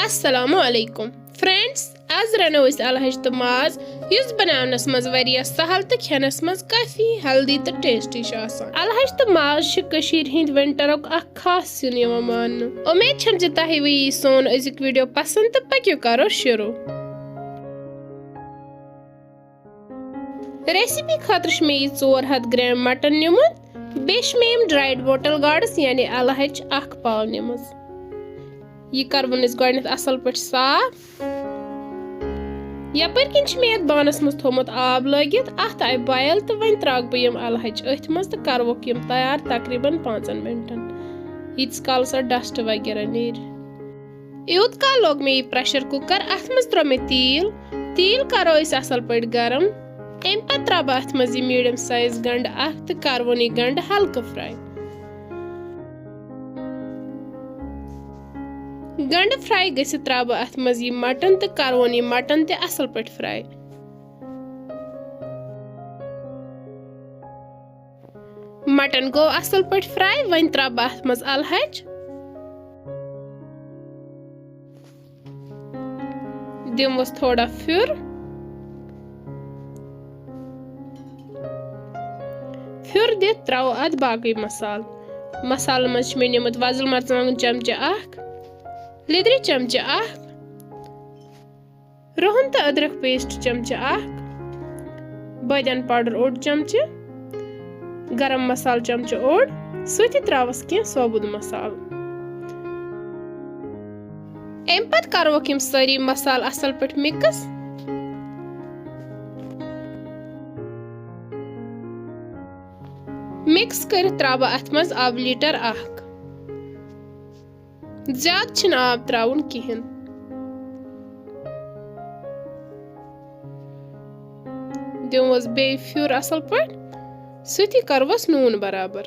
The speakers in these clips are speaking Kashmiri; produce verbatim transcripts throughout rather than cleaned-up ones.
السلام علیکم فرینڈز، آز رنو أسۍ الہٕ ہَچہِ تہٕ ماز، یُس بناونس منٛز واریاہ سہل تہٕ کھٮ۪نس منٛز کافی ہیلدی تہٕ ٹیسٹی چھُ آسان۔ الہٕ ہَچہِ تہٕ ماز چھِ کٔشیٖرِ ہٕنٛدۍ ونٹرُک اکھ خاص سیُن یِوان ماننہٕ۔ اُمید چھم زِ تۄہہِ یِیہِ سون أزیُک ویڈیو پسند تہٕ پٔکِو کرو شروع۔ ریسیپی خٲطرٕ چھُ مےٚ یہِ ژور ہَتھ گرام مٹن نیُمُت، بیٚیہِ چھِ مےٚ یِم ڈرایڈ بوٹل گاڈس یعنی الہٕ ہَچہِ اکھ پاو نِمٕژ۔ یہِ کَرٕوون أسۍ گۄڈٕنٮ۪تھ اَصٕل پٲٹھۍ صاف۔ یَپٲرۍ کِنۍ چھِ مےٚ یَتھ بانَس منٛز تھوٚومُت آب لٲگِتھ، اَتھ آیہِ بویل تہٕ وۄنۍ ترٛاوٕ بہٕ یِم الہٕ ہَچہِ أتھۍ منٛز تہٕ کَرٕووکھ یِم تیار تقریٖباً پانٛژَن مِنٹَن، ییٖتِس کالَس اَتھ ڈسٹ وغیرہ نیرِ۔ یوٗت کال لوگ مےٚ یہِ پریشر کوکر، اَتھ منٛز ترٛوو مےٚ تیٖل۔ تیٖل کَرو أسۍ اَصٕل پٲٹھۍ گرم۔ اَمہِ پَتہٕ ترٛاوٕ بہٕ اَتھ منٛز یہِ میٖڈیم سایز گنٛڈٕ اَکھ تہٕ کَرٕوون یہِ گنٛڈٕ ہلکہٕ فراے۔ گنٛڈٕ فراے گٔژھِتھ ترٛاوٕ بہٕ اَتھ منٛز یہِ مٹن تہٕ کَرٕوون یہِ مٹن تہِ اَصٕل پٲٹھۍ فراے۔ مٹن گوٚو اَصٕل پٲٹھۍ فراے، وۄنۍ ترٛاوٕ بہٕ اَتھ منٛز الہٕ ہَچہِ۔ دِموس تھوڑا پھیُر۔ پھیُر دِتھ ترٛاوو اَتھ باقٕے مسالہٕ۔ مسالہٕ منٛز چھِ مےٚ نِمُت وۄزُل مرژٕوانٛگُن چمچہٕ اکھ، لیٚدرِ چمچہٕ اکھ، رُہن تہٕ أدرکھ پیسٹ چمچہٕ اکھ، بٲدیان پاوڈر اوٚڑ چمچہٕ، گرم مسالہٕ چمچہٕ اوٚڑ، سۭتی ترٛاوس کینٛہہ ثوبوٗت مسالہٕ۔ اَمہِ پتہٕ کروکھ یِم سٲری مسالہٕ اَصٕل پٲٹھۍ مِکٕس۔ مِکٕس کٔرِتھ ترٛاوٕ بہٕ اَتھ منٛز آبہٕ لیٖٹر اکھ۔ زیادٕ چھِنہٕ آب ترٛاوُن کِہیٖنۍ۔ دِموس بیٚیہِ پھیُر اَصٕل پٲٹھۍ، سۭتی کَرُوس نوٗن برابر۔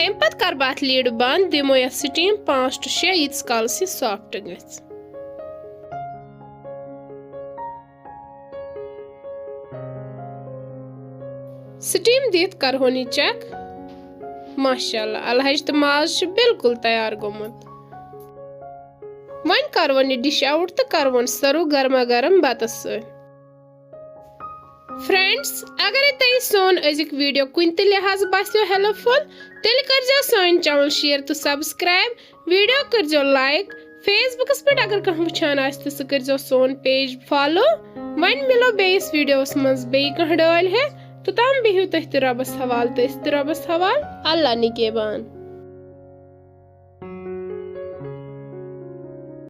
اَمہِ پَتہٕ کَرٕ بہٕ اَتھ لیٖڈ بنٛد، دِمو یَتھ سِٹیٖم پانٛژھ to شےٚ، ییٖتِس کالَس یہِ سافٹ گژھِ۔ سٹیٖم دِتھ کرہون یہِ چیک۔ ماشاءاللہ، الہٕ ہَچہِ تہٕ ماز چھُ بالکل تیار گوٚمُت۔ وۄنۍ کرہون یہِ ڈش آوُٹ تہٕ کرہون سرو گرما گرم بتس سۭتۍ۔ فرینڈز، اگرے تۄہہِ سون أزیُک ویڈیو کُنہِ تہِ لحاظہٕ باسیو ہیلپ فُل، تیٚلہِ کٔرزیو سٲنۍ چینل شیئر تہٕ سبسکرائب۔ ویڈیو کٔرزیو لائک۔ فیس بُکس پٮ۪ٹھ اگر کانٛہہ وٕچھان آسہِ تہٕ سُہ کٔرزیو سون پیج فالو۔ وۄنۍ مِلو بیٚیِس ویڈیوس منٛز بیٚیہِ کانٛہہ ڈٲلۍ ہٮ۪تھ۔ توٚتام بِہِو تُہۍ تہِ رۄبس حوالہٕ تہٕ أسۍ تہِ رۄبس حوالہٕ۔ اللہ نگہبان۔